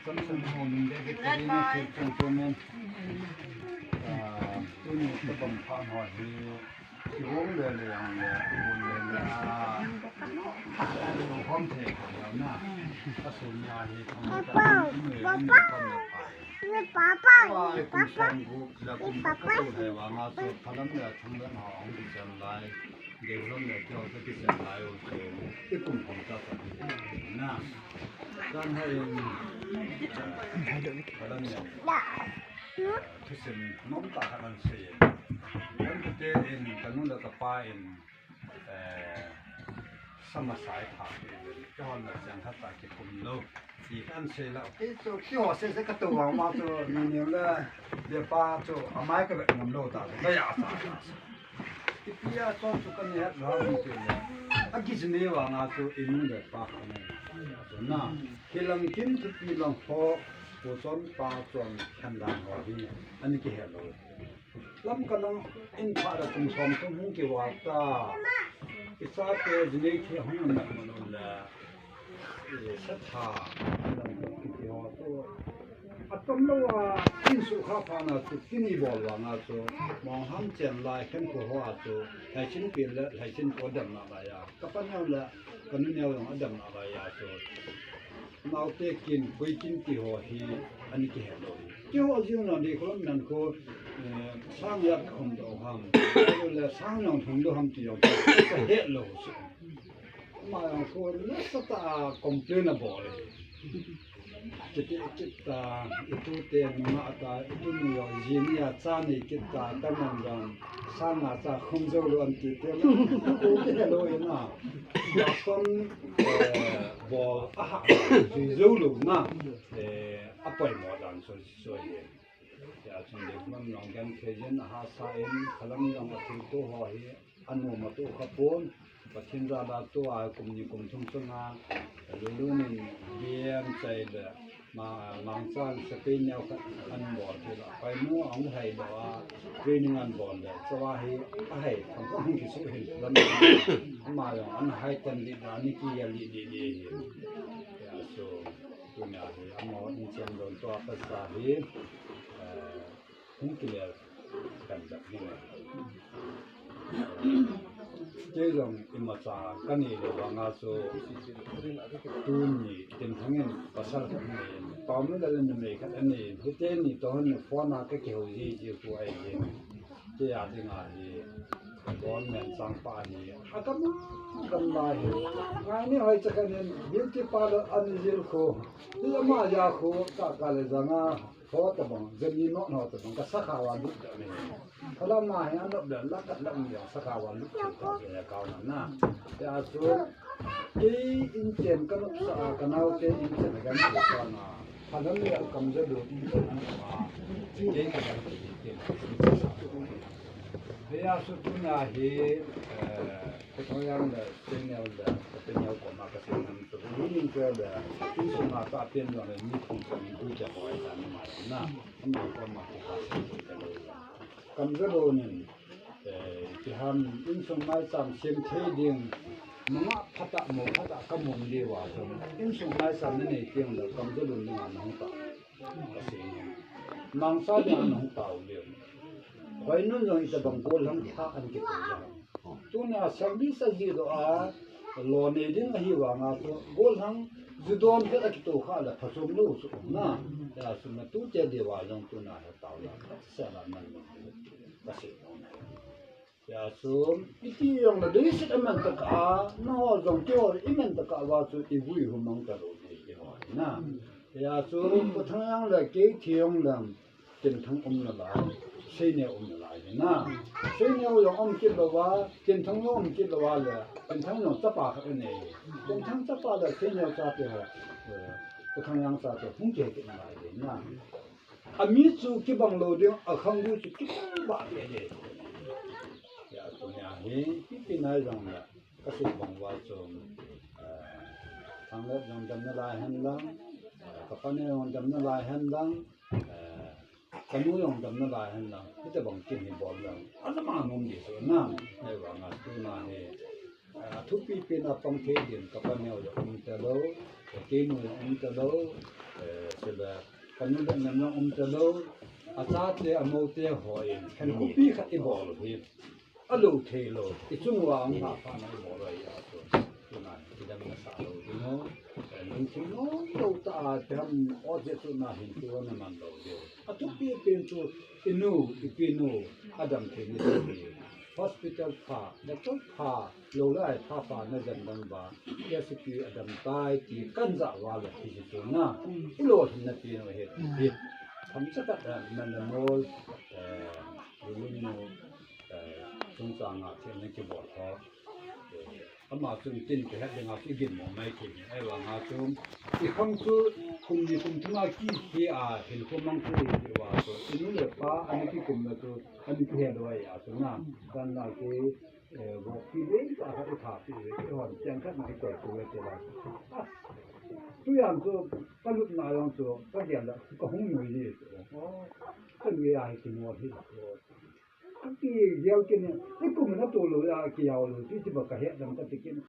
Red Boy. ສະມາສາຍຖາມເອງເລີຍ ເຈົ້າເນາະ ຈັ່ງຮັກສາກິດຄຸມໂລກ ອີກອັນເສຍແລ້ວ ເອໂຊ ເຈົ້າເສຍ ເສຍກະໂຕວ່າມາໂຕ ມີແນວລະ ດຽວປາໂຕ ເອົາໄມ້ກະແບກນຳໂລຕາ ກະຢາສາ ອີເປີຍໂຕ ສຸກະເນຍ ລາມີເຕນ ອາກິສເນວາງາໂຕ ອີມິເດປາ ນະ ເຂດລັງກິນ ທຸປີລັງໂພ ໂປຊອນປາ ຈອນ ແຄນດາງ ຮອດີ ອານິກິເຮໂລ ລຳກະນັງ ອິນພະລະ ກຸມສອມ ທຸມຮຸງ ເກວາຕາ ອິສາເຕ ຈິເນເຄ ຮຸງ ອະນະ ມະນຸນລາ ເອ ສັດທາ ລຳກະນັງ ອິນເກວາໂຕ ອາຕົມລະວາ ອິນສຸຂະ ພານາ ຕຸກິນີ ບໍລວາງາໂຊ ມອງຫຳແຈນລາຍ ແຄນໂຄ ຮອອາໂຊ ໄທຊິນປີນ ແລະ ໄທຊິນໂປ ດຳນາລາຍາ ກະປະແນວ ແລະ ກະນຸແນວ ອາດຳນາລາຍາໂຊ ນາວເຕກິນ ກຸຍກິນ ກິໂຮຮີ ອານິກິເຮໂລ ກິໂຮຮີ ນາດີ ໂຄລອມ ນັນໂຄ ເອີ ຊາງຍັກ ຄົນໂດຮຳ ແລະ ຊາງຍອງ ທຸງໂດຮຳ ຕິຍອງ ກະເຮໂລ ມາຍອງໂຄ ນະສະຕາ ຄອມເພລເນເບິລ ເຈຕິ ເຈຕາ ອິຕຸເຕ ມະຕາ ອິຕຸນິໂຍ ຈີເນຍ ຊານິ ກິດຕາ ຕະມັນຍັງ ຊາງາ ຊາ ຄົມໂຈໂລ ອັນຕິເຕ ໂອເຄໂລ ນະ ຍາຊອນ ເອີ ບໍ ອາຫາ ຊີໂຈໂລ ນະ ເອ ອາປອຍມໍດັນ ໂຊ ໂຊເຍ ຍາຊອນເດັກມັນຍອງກັນ ເຄເຢັນ ອາຫາ ຊາເອັນ ຄະລັງຍັງ ອາທິໂຕ ຮໍເຮ ອະນຸມະຕຸ ຂະໂປນ ປະທິນຣາດາໂຕ ອາກຸມນິກຸມທຸງສະງາ ລູລູນິນ ບຽມໄຊເດ ມາ ມາງຊານ ສະເປນແນວ ອັນບໍເທລະ ໄປໂນ ອັງໄທດອ ເກນິງອັນບອນເດ ສະວາຮີ ອາໄຮ ຄຳຄອງທີ່ສຸເຫັນ ລຳມາຍອງ ອັນໄຮຕັນດິດາ ນິກິຍາລິດີດີ ຍາໂຊ ຕຸນຍາຮີ ອະມອນ ເຊນໂດນ ຕົວະປະສາຮີ ເອີ ຮຸງກິເລກກັນແບບນີ້ແຫຼະ ເຈລອງ ອິມມະຊາ ກະນີເລວາງາໂຊ ຕູນນີ ເຕັມທັງເງິນ ປະຊາລັດນີ້ ປາວເມດາເລນເມຄັດອັນນີ້ ເຮເຕນີ ຕອນນີ້ ຟໍນາກະເກວເຈ ເຈກູໄອເຈ ເຈອາຕິງາເຮ ກອນແມ່ນສັງປານີ ອາກຳມາກຳລາເຮ ງາຍນີ້ ຫອຍຈະກະເນັນ ບິວຕີປາເລີ ອານິເຈລໂຄ ເຮມາຍາໂຄ ກະກາເລຈະງາ ໂຮຕະບັງ ເຈມີນອນໂຮຕະບັງ ກະສາຂາວາລຸດເດເມ ພະລະມາເຮ ອານົບເດ ລະກະລະມີ ສາຂາວາລຸດ ເຈຕາເຈຍາກາວນະນະ ຍາໂຊ ເກອິນເຈນ ກະນົບສະອາ ກະນາວເກອິນເຈນ ກະນາວເກການາ ພະລະເມອາກຳຈະດູ ອິນເຈນ ອັນມາ ເກກະນາວເກອິນເຈນ ຍາໂຊ ຕຸນຍາເຮ ເອີ ກະທໍຍັງເດ ເຊແນວເດ ກະເປັນແນວກອມາກະເສນນຳ ຕະບູນເດ ອິນສຸມາຕະເປັນດອນເດ ມີຄົງສະມີກູຈະຫອຍຕາມມານະ ອຳນາດຄວາມມາຄຸກຄານ ກຳຈະໂດໜຶ່ງ ເອີ ທີ່ຫ້າມອິນຊົງໄມ້ສາມເຊມເທດິງ ມະງະພະຕະໂມຄະຕະກະມຸນເດວາຊົງ ອິນຊົງໄມ້ສາມເນເນຕິງເດ ກຳຈະລຸນງານນອງຕາ ກະເສນ ນາງສາວຍານອງຕາວເດວ ຄອຍນຸນຍອງອີຕະບັງໂກລັງທາອັນເກໂຕຍາ ຕຸນຍາແຊມບິສະຈີໂດອາ ລໍເນດິງອະຮີວາງາໂຕ ໂກລັງ ຈຸດອນເຄອາກິໂຕຄາລະ ພະສົມໂລສຸນາ ຍາສຸນະຕຸເຈເດວາ ຍອງຕຸນຍາ ຕາວລາ ສະລາມັນ ກະເສນ ຍາຊຸມ ອິຕິຍອງລະ ເດຊິດອະມັນຕະກະອາ ນະໂຮຈອງເກວ ອິມັນຕະກະວາສຸ ອິວຸຍຫຸມັງຕະໂລ ເກເກວານະ ຍາຊຸມ ປະທັງຍັງລະ ເກທິຍອງລະ ເຕັນທັງອົມນະລາຍ ເຊເນວອົມນະລາຍນະ ເຊເນວຢອງອົມກິດລະວາ ເຕັນທັງຢອງອົມກິດລະວາລະ ເຕັນທັງຢອງຈະປາຄະເນ ເຕັນທັງຈະປາລະ ເຊເນວຈາເປ ເອີ ປະທັງຍັງຈາເປ ຫຸງເກກິດລະວາຍນະ ອາມິຈູກິບັງໂລເດ ອາຄັງກູຈຸກິບັງບາເກເດ ຍາໂຕຍາເຮ ປິປິນາຍອງລະ ກະສິບັງວາໂຈມ ເອີ ທາງເລັບຍອງດຳນະລາຍຫັນຫຼັງ ເອີ ກະປະເນຍອງດຳນະລາຍຫັນຫຼັງ ເອີ ກະນູຍອງດຳນະລາຍຫັນຫຼັງ ເຮັດແຕ່ບັງກິນໃຫ້ບອນຫຼັງ ອາຕະມານົມດີສຸນາ ໃນວາງາຕູນາເຮ ອາ ທຸກປີເປັນອາປັງເທດຽນ ກະປະແນວຢາກອມຕະໂລ ເກໂນຢາກອມຕະໂລ ເອີ ເສດແລ້ Ka nu leh nam long um ta lo, a chate a mote hawin, khen khupi khat i bawl lo hi. A lo thei lo, i chunga um pha pha na i bawl lo hi a chu. Tuna i dam na sa lo ding aw. Lungthim nuam lo ta a, te ham aw je chu na hin tu na man lo ding. A thupi pen chu i nu, i pinu, a dam thei ni hi. Hospital pha, doctor pha, lo lai pha pha na jan dang ba, S P a dam tai ti kan za wa le ti chu na. I lo hin na pi no he. Hi. Tham sa ka na na mol, eh, lu lu no, eh, chung sa nga che na ki bol ho. Eh, ama chung tin ke ha de nga ki gin mo mai ki. Ai wa nga chung. I kham chu kum ni kum thuma ki ki a hin ko mang ki wa so. I nu le pa ani ki kum na chu ani ki he lo ai a chu na. Dan la ki ເອີ ບອກທີ່ເດ້ ອາ ກະໄດ້ຖາມທີ່ເດ້ ທີ່ຮອນແຈ້ງຄັດມາໃຫ້ແກ່ຕົວເຈົ້າລະ. ອາ ຕົວຢ່າງໂຕ ປະລຸດນາຍອງໂຕ ປະດຽວລະ ກະຫຸງຢູ່ດີ. ໂອ້ ເປັນເວລາໃຫ້ກິນໝົດທີ່ ກະກີດຽວກິນນີ້ ໄອ້ກຸມນະໂຕໂລ ອາ ກຽວໂລ ທີ່ຊິບອກກະເຮັດນຳກະຕິກິນ.